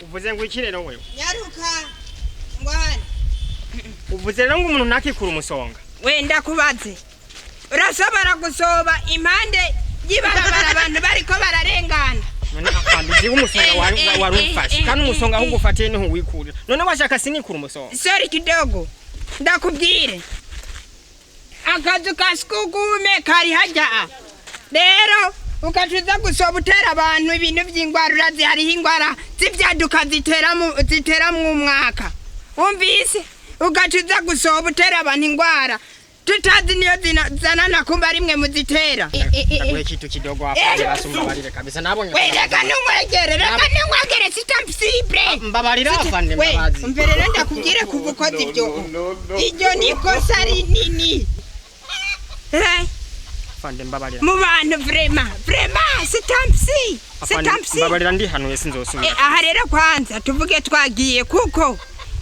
Uvuze ngo iki rero wewe? Nyaruka ngwane. Uvuze rero ngo umuntu ntakikura umusonga? Wenda kubaze, urashobora gusoba impande y'ibarabara abantu bariko bararengana? None afande, jewe umusonga wari umfashe, kandi umusonga aho ugufatiye niho wikurira. None washaka sinikura umusonga? Sorry kidogo, ndakubwire, akazu ka sugume kari hajya, rero ugaca gusoba utera abantu ibintu by'ingwara. Urazi hariho ingwara z'ibyaduka ziteramwo umwaka, wumvise? Ugaca uza gusoba utera abantu ingwara tutazi niyo zanana, kumba rimwe muzitera. Ndaguhe kitu kidogo, afande, basi umbabarire kabisa, nabonye. We, reka ntumwegere, reka ntumwegere, c'est impossible. Mbabarira, afande. We, mbabazi. Umve rero ndakubwire, kuva ukoze ibyo, iryo ni ikosa rinini. Afande, mbabarira. Mu bantu, vraiment, vraiment, c'est impossible, c'est Afande, impossible. mbabarira, ndihanuye, sinzosubira. Aha rero kwanza tuvuge twagiye, kuko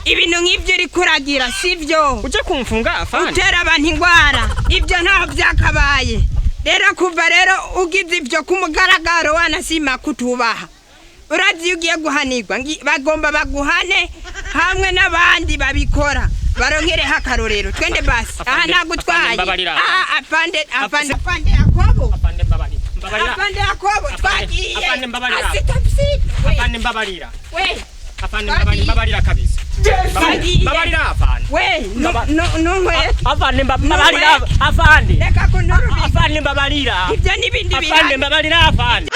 ibintu nk'ibyo uri kuragira sibyo. Uje kumfunga, afande? Utera abantu ingwara, ibyo ntaho byakabaye. Rero kuva rero ugize ibyo ku mugaragaro, wanasima kutubaha. Urazi iyo ugiye guhanirwa, bagomba baguhane hamwe n'abandi babikora baronkereho akarorero. Twende basi, aha. Afande, Nagutwaye. afande, mbabarira. Aha, afande, afande, afande Yakobo. Afande, mbabarira, mbabarira. Afande Yakobo, twagiye. Afande, mbabarira. Asitapsi we. Afande, mbabarira. We. Afande, mbabarira, mbabarira kabisa. Twagiye. Mbabarira, afande. We, ntunkweke. Afande, mbabarira, afande. Reka kunturubika. Afande, mbabarira. Ibyo n'ibindi Afande, biranga. mbabarira, afande.